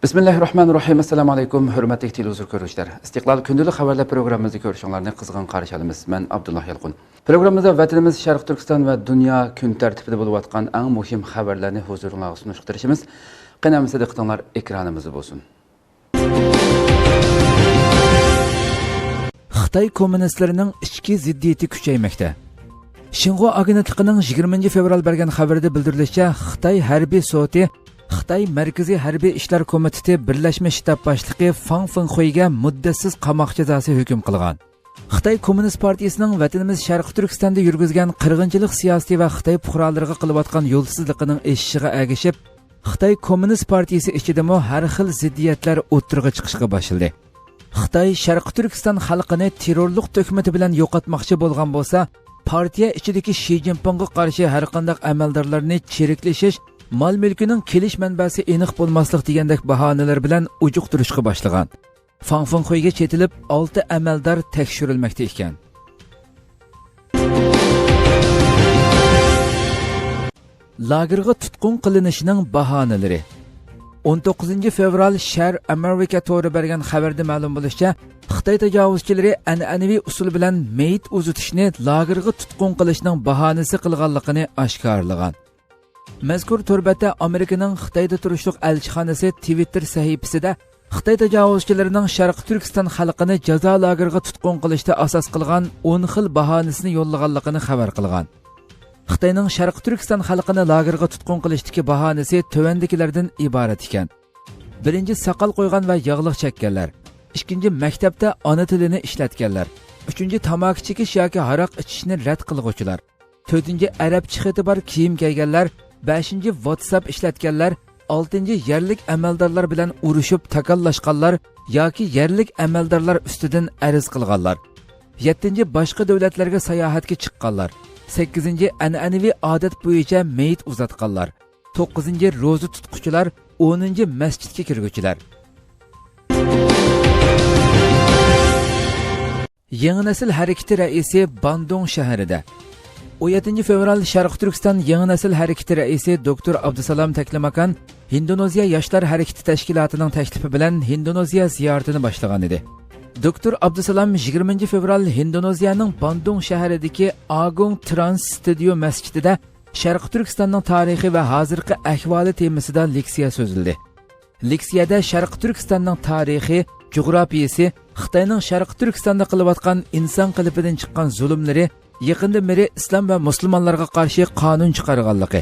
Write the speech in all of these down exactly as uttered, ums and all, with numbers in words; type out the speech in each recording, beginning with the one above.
بىسمىللاھىررەھمانىررەھىم. ئەسسالامۇ ئەلەيكۇم، ھۆرمەتلىك تېلېۋىزور كۆرۈشلەر. ئىستىقلال كۈندىلىك خەۋەرلەر پروگراممىمىزدا كۆرۈشۈڭلارنى قىزغىن قارشى ئالىمىز. مەن ئابدۇللا يالقۇن. پروگراممىمىزدا ۋەتىنىمىز شەرقىي تۈركىستان ۋە دۇنيا كۈن تەرتىپىدە بولۇۋاتقان ئەڭ مۇھىم خەۋەرلەرنى ھۇزۇرۇڭلارغا سۇنۇشقا تىرىشىمىز. قېنى ئەمىسە دىققىتىڭلار ئېكرانىمىزدا بولسۇن. خىتاي كوممۇنىستلىرىنىڭ ئىچكى زىددىيىتى كۈچەيمەكتە. شىنغۇا ئاگېنتلىقىنىڭ يىگىرمىنچى فېۋرال بەرگەن خەۋىرىدە بىلدۈرۈلۈشىچە، خىتاي ھەربىي سوتى خىتاي مەركىزىي ھەربىي ئىشلار كومىتېتى بىرلەشمە شتاب باشلىقى فاڭ فېڭخۇيگە مۇددەتسىز قاماق جازاسى ھۆكۈم قىلغان. خىتاي كوممۇنىست پارتىيىسىنىڭ ۋەتىنىمىز شەرقىي تۈركىستاندا يۈرگۈزگەن قىرغىنچىلىق سىياسىتى ۋە خىتاي پۇقرالىرىغا قىلىۋاتقان يولسىزلىقىنىڭ ئېشىشىغا ئەگىشىپ، خىتاي كوممۇنىست پارتىيىسى ئىچىدىمۇ ھەر خىل زىددىيەتلەر ئوتتۇرىغا چىقىشقا باشلىدى. خىتاي شەرقىي تۈركىستان خەلقىنى تېررورلۇق تۆھمىتى بىلەن يوقاتماقچى بولغان بولسا، پارتىيە ئىچىدىكى شى جىنپىڭغا قارشى ھەرقانداق ئەمەلدارلارنى چىرىكلىشىش، مال-مۈلكىنىڭ كېلىش مەنبەسى ئېنىق بولماسلىق دېگەندەك باھانىلەر بىلەن ئۇجۇقتۇرۇشقا باشلىغان. فاڭ فېڭخۇيگە چېتىلىپ، ئالتە ئەمەلدار تەكشۈرۈلمەكتە ئىكەن. لاگېرغا تۇتقۇن قىلىنىشنىڭ باھانىلىرى. ئون توققۇزىنچى فېۋرال شەر ئامېرىكا تورى بەرگەن خەۋەردە مەلۇم بولۇشىچە، خىتاي تاجاۋۇزچىلىرى ئەنئەنىۋى ئۇسۇل بىلەن مېيىت ئۇزىتىشنى لاگېرغا تۇتقۇن قىلىشنىڭ باھانىسى قىلغانلىقىنى ئاشكارىلىغان. مەزكۇر تور بەتتە ئامېرىكىنىڭ خىتايدا تۇرۇشلۇق ئەلچىخانىسى تىۋىتتېر سەھىپىسىدە خىتاي تاجاۋۇزچىلىرىنىڭ شەرقىي تۈركىستان خەلقىنى جازا لاگېرىغا تۇتقۇن قىلىشتا ئاساس قىلغان ئون خىل باھانىسىنى يوللىغانلىقىنى خەۋەر قىلغان. خىتاينىڭ شەرقىي تۈركىستان خەلقىنى لاگېرغا تۇتقۇن قىلىشتىكى باھانىسى تۆۋەندىكىلەردىن ئىبارەت ئىكەن. بىرىنچى، ساقال قويغان ۋە ياغلىق چەككەنلەر. ئىككىنچى، مەكتەپتە ئانا تىلىنى ئىشلەتكەنلەر. ئۈچىنچى، تاماكا چېكىش ياكى ھاراق ئىچىشنى رەت قىلغۇچىلار. تۆتىنچى، ئەرەبچە خېتى بار كىيىم كىيگەنلەر. بەشىنچى، ۋاتساپ ئىشلەتكەنلەر. ئالتىنچى، يەرلىك ئەمەلدارلار بىلەن ئۇرۇشۇپ تاكاللاشقانلار ياكى يەرلىك ئەمەلدارلار ئۈستىدىن ئەرز قىلغانلار. يەتتىنچى، باشقا دۆلەتلەرگە ساياھەتكە چىققانلار. سەككىزىنچى، ئەنئەنىۋى ئادەت بويىچە مېيىت ئۇزاتقانلار. توققۇزىنچى، روزا تۇتقۇچىلار. ئونىنچى، مەسچىتكە كىرگۈچىلەر. يېڭى نەسىل ھەرىكىتى رەئىسى باندۇڭ شەھىرىدە. ئون يەتتىنچى فېۋرال شەرقىي تۈركىستان يېڭى نەسىل ھەرىكىتى رەئىسى دوكتور ئابدۇسالام تەكلىماكان ھىندونېزىيە ياشلار ھەرىكىتى تەشكىلاتىنىڭ تەكلىپى بىلەن ھىندونېزىيە زىيارىتىنى باشلىغان ئىدى. دوكتور ئابدۇسالام يىگىرمىنچى فېۋرال ھىندونېزىيەنىڭ باندۇڭ شەھىرىدىكى ئاگۇڭ ترانس ستۇدىيو مەسچىتىدە شەرقىي تۈركىستاننىڭ تارىخى ۋە ھازىرقى ئەھۋالى تېمىسىدا لېكسىيە سۆزلىدى. لېكسىيەدە شەرقىي تۈركىستاننىڭ تارىخى، جۇغراپىيىسى، خىتاينىڭ شەرقىي تۈركىستاندا قىلىۋاتقان ئىنسان قېلىپىدىن چىققان زۇلۇملىرى، يېقىندىن بېرى ئىسلام ۋە مۇسۇلمانلارغا قارشى قانۇن چىقارغانلىقى،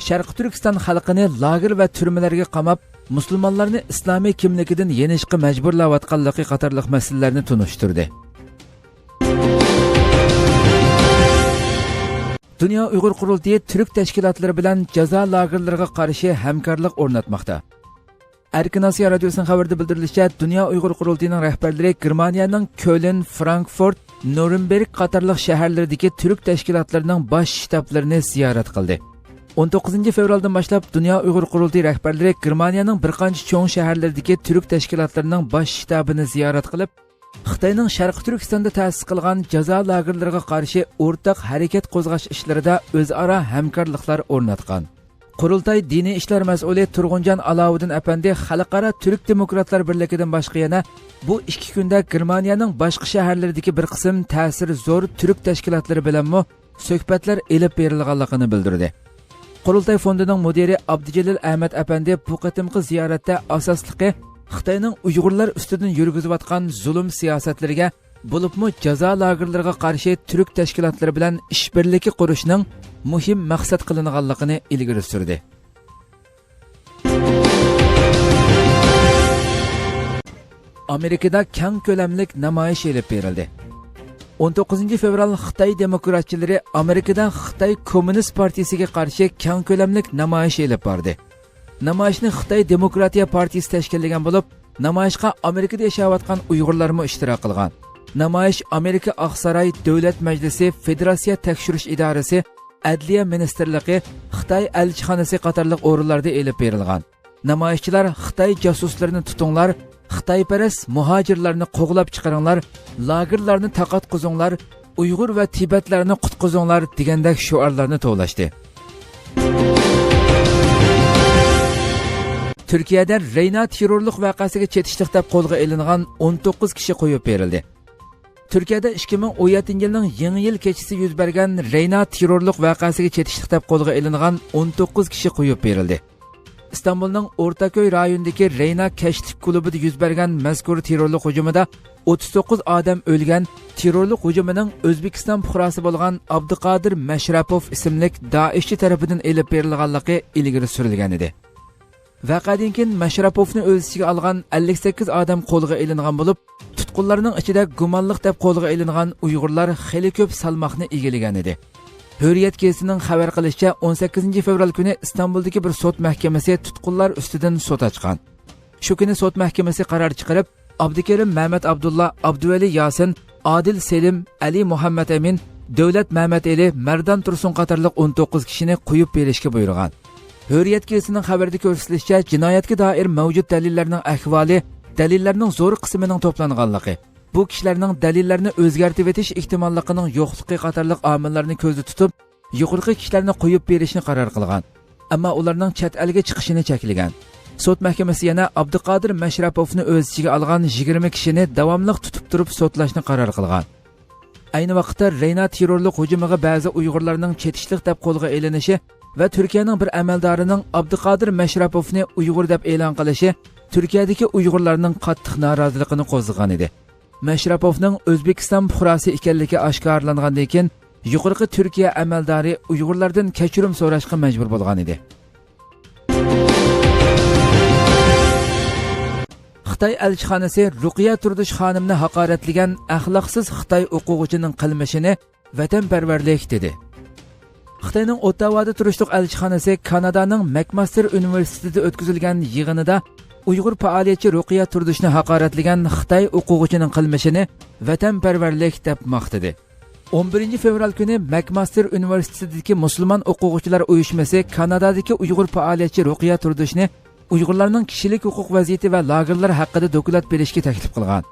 شەرقىي تۈركىستان خەلقىنى لاگېر ۋە تۈرمىلەرگە قاماپ، مۇسۇلمانلارنى ئىسلامىي كىملىكىدىن يېنىشقا مەجبۇرلاۋاتقانلىقى قاتارلىق مەسىلىلەرنى تونۇشتۇردى. دۇنيا ئۇيغۇر قۇرۇلتىيى تۈرك تەشكىلاتلىرى بىلەن جازا لاگېرلىرىغا قارشى ھەمكارلىق ئورناتماقتا. ئەركىن ئاسىيا رادىيوسىنىڭ خەۋىرىدە بىلدۈرۈلۈشىچە، دۇنيا ئۇيغۇر قۇرۇلتىيىنىڭ رەھبەرلىرى گېرمانىيەنىڭ كۆلن، فرانكفورت، نورنبېرگ قاتارلىق شەھەرلىرىدىكى تۈرك تەشكىلاتلىرىنىڭ باش شتابلىرىنى زىيارەت قىلدى. ئون توققۇزىنچى فېۋرالدىن باشلاپ دۇنيا ئۇيغۇر قۇرۇلتىيى رەھبەرلىرى گېرمانىيەنىڭ بىر قانچە چوڭ شەھەرلىرىدىكى تۈرك تەشكىلاتلىرىنىڭ باش شتابىنى زىيارەت قىلىپ، خىتاينىڭ شەرقىي تۈركىستاندا تەسىس قىلغان جازا لاگېرلىرىغا قارشى ئورتاق ھەرىكەت قوزغاش ئىشلىرىدا ئۆزئارا ھەمكارلىقلار ئورناتقان. قۇرۇلتاي دىنىي ئىشلار مەسئۇلى تۇرغۇنجان ئالاۋۇدىن ئەپەندى خەلقئارا تۈرك دېموكراتلار بىرلىكىدىن باشقا يەنە بۇ ئىككى كۈندە گېرمانىيەنىڭ باشقا شەھەرلىرىدىكى بىر قىسىم تەسىرى زور تۈرك تەشكىلاتلىرى بىلەنمۇ سۆھبەتلەر ئېلىپ بېرىلغانلىقىنى بىلدۈردى. قۇرۇلتاي فوندىنىڭ مۇدىرى ئابدۇجېلىل ئەمەت ئەپەندى بۇ قېتىمقى زىيارەتتە ئاساسلىقى خىتاينىڭ ئۇيغۇرلار ئۈستىدىن يۈرگۈزۈۋاتقان زۇلۇم سىياسەتلىرىگە، بولۇپمۇ جازا لاگېرلىرىغا قارشى تۈرك تەشكىلاتلىرى بىلەن ئىشبىرلىكى قۇرۇشنىڭ مۇھىم مەقسەت قىلىنغانلىقىنى ئىلگىرى سۈردى. ئامېرىكىدا كەڭ كۆلەملىك نامايىش ئېلىپ بېرىلدى. ئون توققۇزىنچى فېۋرال خىتاي دېموكراتچىلىرى ئامېرىكىدا خىتاي كوممۇنىست پارتىيىسىگە قارشى كەڭ كۆلەملىك نامايىش ئېلىپ باردى. نامايىشنى خىتاي دېموكراتىيە پارتىيىسى تەشكىللىگەن بولۇپ، نامايىشقا ئامېرىكىدا ياشاۋاتقان ئۇيغۇرلارمۇ ئىشتىراك قىلغان. نامايىش ئامېرىكا ئاقساراي، دۆلەت مەجلىسى، فېدېراتسىيە تەكشۈرۈش ئىدارىسى، ئەدلىيە مىنىستىرلىقى، خىتاي ئەلچىخانىسى قاتارلىق ئورۇنلاردا ئېلىپ بېرىلغان. نامايىشچىلار «خىتاي جاسۇسلىرىنى تۇتۇڭلار، خىتايپەرەس مۇھاجىرلارنى قوغلاپ چىقىرىڭلار، لاگېرلارنى تاقاتقۇزۇڭلار، ئۇيغۇر ۋە تىبەتلەرنى قۇتقۇزۇڭلار» دېگەندەك شوئارلارنى توۋلاشتى. تۈركىيەدە رەينا تېررورلۇق ۋەقەسىگە چېتىشلىق دەپ قولغا ئېلىنغان ئون توققۇز كىشى قويۇپ بېرىلدى. تۈركىيەدە ئىككى مىڭ ئون يەتتىنچى يىلنىڭ يېڭى يىل كېچىسى يۈز بەرگەن رەينا تېررورلۇق ۋەقەسىگە چېتىشلىق دەپ قولغا ئېلىنغان ئون توققۇز كىشى قويۇپ بېرىلدى. ئىستانبۇلنىڭ ئورتاكۆي رايونىدىكى رەينا كەچلىك كۇلۇبىدا يۈز بەرگەن مەزكۇر تېررورلۇق ھۇجۇمىدا ئوتتۇز توققۇز ئادەم ئۆلگەن. تېررورلۇق ھۇجۇمىنىڭ ئۆزبېكىستان پۇقراسى بولغان ئابدۇقادىر مەشرەپوف ئىسىملىك دائىشچى تەرىپىدىن ئېلىپ بېرىلغانلىقى ئىلگىرى سۈرۈلگەنىدى. ۋەقەدىن كېيىن مەشرەپوفنى ئۆز ئىچىگە ئالغان ئەللىك سەككىز ئادەم قولغا ئېلىنغان بولۇپ، تۇتقۇنلارنىڭ ئىچىدە گۇمانلىق دەپ قولغا ئېلىنغان ئۇيغۇرلار خېلى كۆپ سالماقنى ئىگىلىگەن ئىدى. ھۆرىيەت گېزىتىنىڭ خەۋەر قىلىشىچە، ئون سەككىزىنچى فېۋرال كۈنى ئىستانبۇلدىكى بىر سوت مەھكىمىسى تۇتقۇنلار ئۈستىدىن سوت ئاچقان. شۇ كۈنى سوت مەھكىمىسى قارار چىقىرىپ، ئابدۇكېرىم، مەمەت ئابدۇللا، ئابدۇۋەلى ياسىن، ئادىل سېلىم، ئەلى مۇھەممەت ئەمىن، دۆلەت مەمەتئېلى، مەردان تۇرسۇن قاتارلىق ئون توققۇز كىشىنى قويۇپ بېرىشكە بۇيرۇغان. ھۆرىيەت گېزىتىنىڭ خەۋىرىدە كۆرسىتىلىشىچە، جىنايەتكە دائىر مەۋجۇت دەلىللەرنىڭ ئەھۋالى، دەلىللەرنىڭ زور قىسمىنىڭ توپلانغانلىقى، بۇ كىشىلەرنىڭ دەلىللەرنى ئۆزگەرتىۋېتىش ئېھتىماللىقىنىڭ يوقلۇقى قاتارلىق ئامىللارنى كۆزدە تۇتۇپ، يۇقىرىقى كىشىلەرنى قويۇپ بېرىشنى قارار قىلغان. ئەمما ئۇلارنىڭ چەت ئەلگە چىقىشىنى چەكلىگەن. سوت مەھكىمىسى يەنە ئابدۇقادىر مەشرەپوفنى ئۆز ئىچىگە ئالغان يىگىرمە كىشىنى داۋاملىق تۇتۇپ تۇرۇپ سوتلاشنى قارار قىلغان. ئەينى ۋاقىتتا رەينا تېررورلۇق ھۇجۇمىغا بەزى ئۇيغۇرلارنىڭ چېتىشلىق دەپ قولغا ئېلىنىشى ۋە تۈركىيەنىڭ بىر ئەمەلدارىنىڭ ئابدۇقادىر مەشرەپوفنى ئۇيغۇر دەپ ئېلان قىلىشى تۈركىيەدىكى ئۇيغۇرلارنىڭ قاتتىق نارازىلىقىنى قوزغىغان ئىدى. مەشرەپوفنىڭ ئۆزبېكىستان پۇقراسى ئىكەنلىكى ئاشكارىلانغاندىن كېيىن، يۇقىرىقى تۈركىيە ئەمەلدارى ئۇيغۇرلاردىن كەچۈرۈم سوراشقا مەجبۇر بولغان ئىدى. خىتاي ئەلچىخانىسى رۇقىيە تۇردۇش خانىمنى ھاقارەتلىگەن ئەخلاقسىز خىتاي ئوقۇغۇچىنىڭ قىلمىشىنى ۋەتەنپەرۋەرلىك دېدى. خىتاينىڭ ئوتتاۋادا تۇرۇشلۇق ئەلچىخانىسى كانادانىڭ مەكماستېر ئۇنىۋېرسىتېتىدا ئۆتكۈزۈلگەن يىغىنىدا ئۇيغۇر پائالىيەتچى رۇقىيە تۇردۇشنى ھاقارەتلىگەن خىتاي ئوقۇغۇچىنىڭ قىلمىشىنى ۋەتەنپەرۋەرلىك دەپ ماختىدى. ئون بىرىنچى فېۋرال كۈنى مەكماستېر ئۇنىۋېرسىتېتىدىكى مۇسۇلمان ئوقۇغۇچىلار ئۇيۇشمىسى كانادادىكى ئۇيغۇر پائالىيەتچى رۇقىيە تۇردۇشنى ئۇيغۇرلارنىڭ كىشىلىك ھوقۇق ۋەزىيىتى ۋە لاگېرلار ھەققىدە دوكلات بېرىشكە تەكلىپ قىلغان.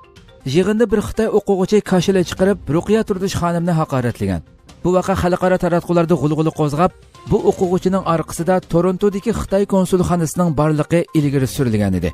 يىغىندا بىر خىتاي ئوقۇغۇچى كاشىلا چىقىرىپ، رۇقىيە تۇردۇش خانىمنى ھاقارەتلىگەن. بۇ ۋەقە خەلقئارا تاراتقۇلاردا غۇلغۇلا قوزغاپ، بۇ ئوقۇغۇچىنىڭ ئارقىسىدا تورونتودىكى خىتاي كونسۇلخانىسىنىڭ بارلىقى ئىلگىرى سۈرۈلگەن ئىدى.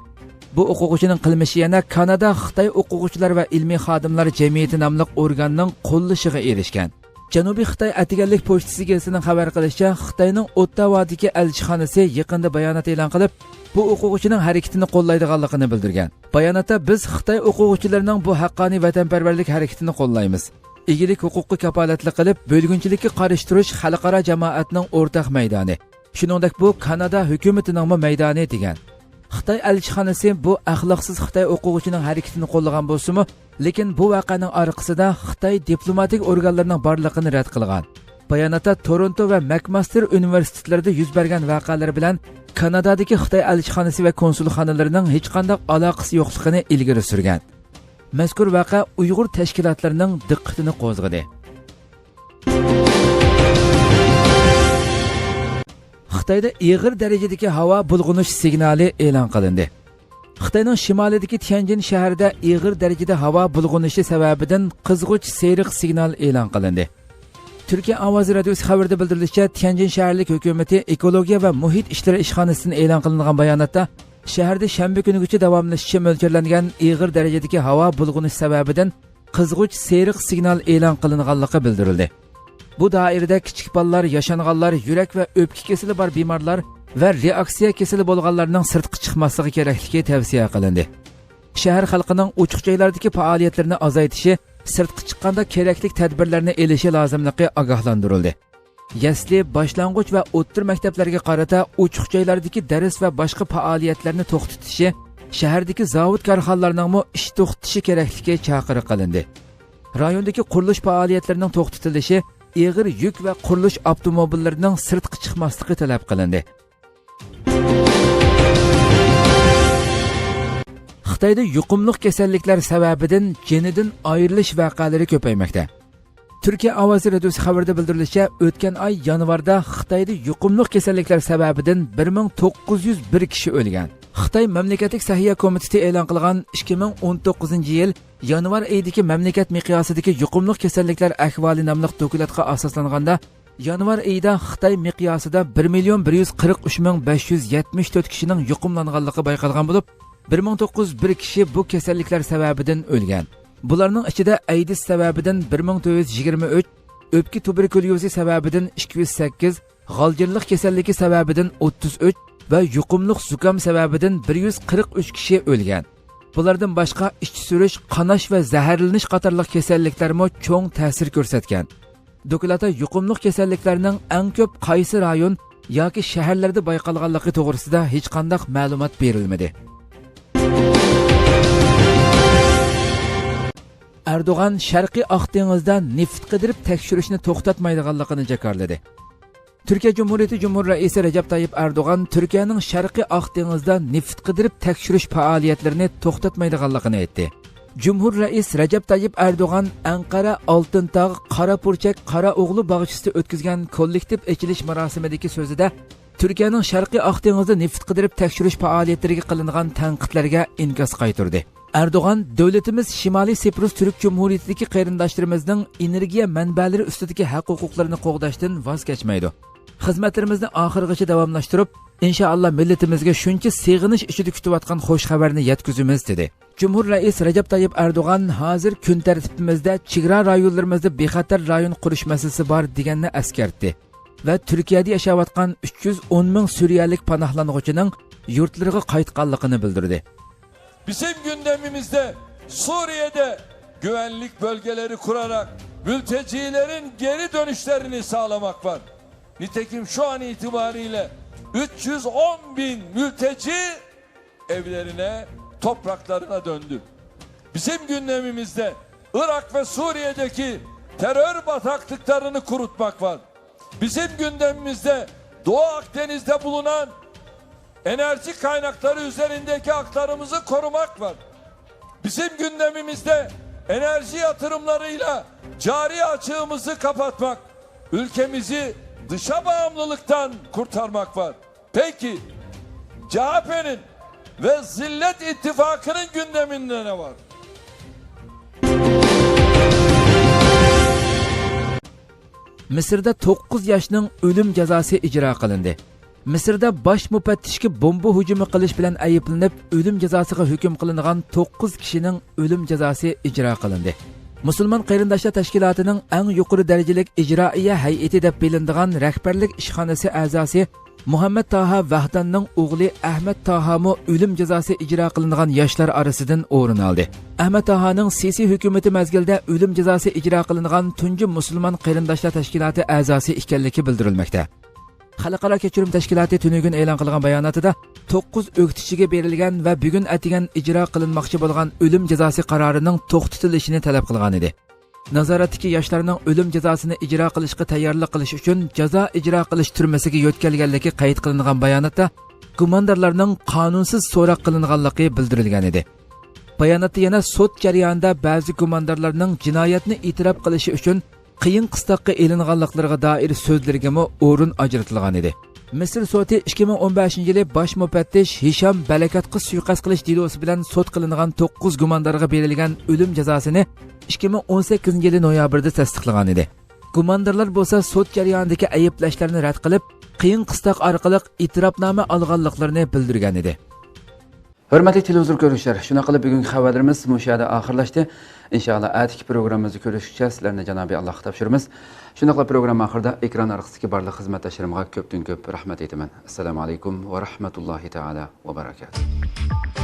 بۇ ئوقۇغۇچىنىڭ قىلمىشى يەنە كانادا خىتاي ئوقۇغۇچىلار ۋە ئىلمىي خادىملار جەمئىيىتى ناملىق ئورگاننىڭ قوللىشىغا ئېرىشكەن. جەنۇبىي خىتاي ئەتىگەنلىك پوچتىسى گېزىتىنىڭ خەۋەر قىلىشىچە، خىتاينىڭ ئوتتاۋادىكى ئەلچىخانىسى يېقىندا بايانات ئېلان قىلىپ، بۇ ئوقۇغۇچىنىڭ ھەرىكىتىنى قوللايدىغانلىقىنى بىلدۈرگەن. باياناتتا، بىز خىتاي ئوقۇغۇچىلىرىنىڭ بۇ ھەققانىي ۋەتەنپەرۋەرلىك ھەرىكىتىنى قوللايمىز. ئىگىلىك ھوقۇققا كاپالەتلىك قىلىپ، بۆلگۈنچىلىككە قارشى تۇرۇش خەلقئارا جامائەتنىڭ ئورتاق مەيدانى. شۇنىڭدەك بۇ كانادا ھۆكۈمىتىنىڭمۇ مەيدانى، دېگەن. خىتاي ئەلچىخانىسى بۇ ئەخلاقسىز خىتاي ئوقۇغۇچىنىڭ ھەرىكىتىنى قوللىغان بولسىمۇ، لېكىن بۇ ۋەقەنىڭ ئارقىسىدا خىتاي دىپلوماتىك ئورگانلىرىنىڭ بارلىقىنى رەت قىلغان. باياناتتا تورونتو ۋە مەكماستېر ئۇنىۋېرسىتېتلىرىدا يۈز بەرگەن ۋەقەلەر بىلەن كانادادىكى خىتاي ئەلچىخانىسى ۋە كونسۇلخانىلىرىنىڭ ھېچقانداق ئالاقىسى يوقلۇقىنى ئىلگىرى سۈرگەن. مەزكۇر ۋەقە ئۇيغۇر تەشكىلاتلىرىنىڭ دىققىتىنى قوزغىدى. خىتايدا ئېغىر دەرىجىدىكى ھاۋا بۇلغىنىش سىگنالى ئېلان قىلىندى. خىتاينىڭ شىمالىدىكى تيەنجىن شەھىرىدە ئېغىر دەرىجىدە ھاۋا بۇلغىنىشى سەۋەبىدىن قىزغۇچ سېرىق سىگنال ئېلان قىلىندى. تۈركىيە ئاۋازى رادىيوسى خەۋىرىدە بىلدۈرۈلۈشىچە، تيەنجىن شەھەرلىك ھۆكۈمىتى ئېكولوگىيە ۋە مۇھىت ئىشلىرى ئىشخانىسىدىن ئېلان قىلىنغان باياناتتا، شەھەردە شەنبە كۈنىگىچە داۋاملىشىشى مۆلچەرلەنگەن ئېغىر دەرىجىدىكى ھاۋا بۇلغىنىش سەۋەبىدىن قىزغۇچ سېرىق سىگنال ئېلان قىلىنغانلىقى بىلدۈرۈلدى. بۇ دائىرىدە كىچىك بالىلار، ياشانغانلار، يۈرەك ۋە ئۆپكە كېسىلى بار بىمارلار ۋە رېئاكسىيە كېسىلى بولغانلارنىڭ سىرتقا چىقماسلىقى كېرەكلىكى تەۋسىيە قىلىندى. شەھەر خەلقىنىڭ ئوچۇق جايلاردىكى پائالىيەتلىرىنى ئازايتىشى، سىرتقا چىققاندا كېرەكلىك تەدبىرلەرنى ئېلىشى لازىملىقى ئاگاھلاندۇرۇلدى. يەسلى، باشلانغۇچ ۋە ئوتتۇرا مەكتەپلەرگە قارىتا ئوچۇق جايلاردىكى دەرس ۋە باشقا پائالىيەتلەرنى توختىتىشى، شەھەردىكى زاۋۇت كارخانىلارنىڭمۇ ئىش توختىتىشى كېرەكلىكى چاقىرىق قىلىندى. رايوندىكى قۇرۇلۇش پائالىيەتلىرىنىڭ توختىتىلىشى، ئېغىر يۈك ۋە قۇرۇلۇش ئاپتوموبىللىرىنىڭ سىرتقا چىقماسلىقى تەلەپ قىلىندى. خىتايدا يۇقۇملۇق كېسەللىكلەر سەۋەبىدىن جېنىدىن ئايرىلىش ۋەقەلىرى كۆپەيمەكتە. تۈركىيە ئاۋازى رادىيوسى خەۋىرىدە بىلدۈرۈلۈشىچە، ئۆتكەن ئاي يانۋاردا خىتايدا يۇقۇملۇق كېسەللىكلەر سەۋەبىدىن بىر مىڭ توققۇز يۈز بىر كىشى ئۆلگەن. خىتاي مەملىكەتلىك سەھىيە كومىتېتى ئېلان قىلغان ئىككى مىڭ ئون توققۇزىنچى يىل يانۋار ئېيىدىكى مەملىكەت مىقياسىدىكى يۇقۇملۇق كېسەللىكلەر ئەھۋالى ناملىق دوكلاتقا ئاساسلانغاندا، يانۋار ئېيىدا خىتاي مىقياسىدا بىر مىليون بىر يۈز قىرىق ئۈچ مىڭ بەش يۈز يەتمىش تۆت كىشىنىڭ يۇقۇملانغانلىقى بايقالغان بولۇپ، بىر مىڭ توققۇز يۈز بىر كىشى بۇ كېسەللىكلەر سەۋەبىدىن ئۆلگەن. بۇلارنىڭ ئىچىدە ئەيدىز سەۋەبىدىن بىر مىڭ تۆت يۈز يىگىرمە ئۈچ، ئۆپكە تۇبېركۇليوزى سەۋەبىدىن ئىككى يۈز سەككىز، غالجىرلىق كېسەللىكى سەۋەبىدىن ئوتتۇز ئۈچ ۋە يۇقۇملۇق زۇكام سەۋەبىدىن بىر يۈز قىرىق ئۈچ كىشى ئۆلگەن. بۇلاردىن باشقا، ئىچ سۈرۈش، قاناش ۋە زەھەرلىنىش قاتارلىق كېسەللىكلەرمۇ چوڭ تەسىر كۆرسەتكەن. دوكلاتتا يۇقۇملۇق كېسەللىكلەرنىڭ ئەڭ كۆپ قايسى رايون ياكى شەھەرلەردە بايقالغانلىقى توغرىسىدا ھېچقانداق مەلۇمات بېرىلمىدى. ئەردوغان شەرقىي ئاق دېڭىزدا نېفىت قىدىرىپ تەكشۈرۈشنى توختاتمايدىغانلىقىنى جاكارلىدى. تۈركىيە جۇمھۇرىيىتى جۇمھۇر رەئىسى رەجەپ تايىپ ئەردوغان تۈركىيەنىڭ شەرقىي ئاق دېڭىزدا نېفىت قىدىرىپ تەكشۈرۈش پائالىيەتلىرىنى توختاتمايدىغانلىقىنى ئېيتتى. جۇمھۇر رەئىس رەجەپ تايىپ ئەردوغان ئەنقەرە، ئالتۇن تاغ، قارا پۇرچەك، قارا ئوغلۇ باغچىسىدا ئۆتكۈزگەن كوللېكتىپ ئېچىلىش مۇراسىمىدىكى سۆزىدە تۈركىيەنىڭ شەرقىي ئاق دېڭىزدا نېفىت قىدىرىپ تەكشۈرۈش پائالىيەتلىرىگە قىلىنغان تەنقىدلەرگە ئىنكاس قايتۇردى. ئەردوغان، دۆلىتىمىز شىمالىي سىپرۇس تۈرك جۇمھۇرىيىتىدىكى قېرىنداشلىرىمىزنىڭ ئېنېرگىيە مەنبەلىرى ئۈستىدىكى ھەق-ھوقۇقلىرىنى قوغداشتىن ۋاز كەچمەيدۇ. خىزمەتلىرىمىزنى ئاخىرغىچە داۋاملاشتۇرۇپ، ئىنشائاللا، مىللىتىمىزگە شۇنچە سېغىنىش ئىچىدە كۈتۈۋاتقان خوش خەۋەرنى يەتكۈزىمىز، دېدى. جۇمھۇر رەئىس رەجەپ تايىپ ئەردوغان ھازىر كۈن تەرتىپىمىزدە چېگرا رايونلىرىمىزدا بىخەتەر رايون قۇرۇش مەسىلىسى بار دېگەننى ئەسكەرتتى ۋە تۈركىيەدە ياشاۋاتقان ئۈچ يۈز ئون مىڭ سۈرىيەلىك پاناھلانغۇچىنىڭ يۇرتلىرىغا قايتقانلىقىنى بىلدۈردى. Bizim gündemimizde Suriye'de güvenlik bölgeleri kurarak mültecilerin geri dönüşlerini sağlamak var. Nitekim şu an itibariyle üç yüz on bin mülteci evlerine, topraklarına döndü. Bizim gündemimizde Irak ve Suriye'deki terör bataklıklarını kurutmak var. Bizim gündemimizde Doğu Akdeniz'de bulunan enerji kaynakları üzerindeki haklarımızı korumak var. Bizim gündemimizde enerji yatırımlarıyla cari açığımızı kapatmak, ülkemizi dışa bağımlılıktan kurtarmak var. Peki, C H P'nin ve Zillet İttifakı'nın gündeminde ne var? مىسىردا توققۇز ياشنىڭ ئۆلۈم جازاسى ئىجرا قىلىندى. مىسىردا باش مۇپەتتىشكە بومبا ھۇجۇمى قىلىش بىلەن ئەيىبلىنىپ، ئۆلۈم جازاسىغا ھۆكۈم قىلىنغان توققۇز كىشىنىڭ ئۆلۈم جازاسى ئىجرا قىلىندى. مۇسۇلمان قېرىنداشلار تەشكىلاتىنىڭ ئەڭ يۇقىرى دەرىجىلىك ئىجرائىيە ھەيئىتى دەپ بىلىنىدىغان رەھبەرلىك ئىشخانىسى ئەزاسى مۇھەممەد تاھا ۋەھداننىڭ ئوغلى ئەھمەد تاھامۇ ئۆلۈم جازاسى ئىجرا قىلىنغان ياشلار ئارىسىدىن ئورۇن ئالدى. ئەھمەد تاھانىڭ سىسى ھۆكۈمىتى مەزگىلىدە ئۆلۈم جازاسى ئىجرا قىلىنغان تۇنجى مۇسۇلمان قېرىنداشلار تەشكىلاتى ئەزاسى ئىكەنلىكى بىلدۈرۈلمەكتە. خەلقئارا كەچۈرۈم تەشكىلاتى تۈنۈگۈن ئېلان قىلغان باياناتىدا، توققۇز ئۆكتىچىگە بېرىلگەن ۋە بۈگۈن ئەتىگەن ئىجرا قىلىنماقچى بولغان ئۆلۈم جازاسى قارارىنىڭ توختىتىلىشىنى تەلەپ قىلغان ئىدى. نازارەتتىكى ياشلارنىڭ ئۆلۈم جازاسىنى ئىجرا قىلىشقا تەييارلىق قىلىش ئۈچۈن جازا ئىجرا قىلىش تۈرمىسىگە يۆتكەلگەنلىكى قەيت قىلىنغان باياناتتا، گۇماندارلارنىڭ قانۇنسىز سوراق قىلىنغانلىقى بىلدۈرۈلگەن ئىدى. باياناتتا يەنە سوت جەريانىدا بەزى گۇماندارلارنىڭ جىنايەتنى ئېتىراپ قىلىشى ئۈچۈن قىيىن قىستاققا ئېلىنغانلىقلىرىغا دائىر سۆزلىرىگىمۇ ئورۇن ئاجرىتىلغان ئىدى. مىسىر سوتى ئىككى مىڭ ئون بەشىنچى يىلى باش مۇپەتتىش ھىشام بەلەكاتقا سۇيىقەست قىلىش دېلوسى بىلەن سوت قىلىنغان توققۇز گۇماندارغا بېرىلگەن ئۆلۈم جازاسىنى ئىككى مىڭ ئون سەككىزىنچى يىلى نويابىردا تەستىقلىغان ئىدى. گۇماندارلار بولسا سوت جەريانىدىكى ئەيىبلەشلەرنى رەت قىلىپ، قىيىن قىستاق ئارقىلىق ئېتىراپنامە ئالغانلىقلىرىنى بىلدۈرگەن ئىدى. ھۆرمەتلىك تېلېۋىزور كۆرۈشلەر، شۇنداق قىلىپ بۈگۈنكى خەۋەرلىرىمىز مۇشۇ يەردە ئاخىرلاشتى. ئىنشائاللا، ئەتىكى پروگراممىمىزدا كۆرۈشكىچە سىلەرنى جانابى ئاللاھقا تاپشۇرىمىز. شۇنداقلا پروگرامما ئاخىرىدا ئېكران ئارقىسىدىكى بارلىق خىزمەتداشلىرىمغا كۆپتىن كۆپ رەھمەت ئېيتىمەن. ئەسسالامۇ ئەلەيكۇم ۋە رەھمەتۇللاھى تائالا ۋە بەرەكاتۇھ.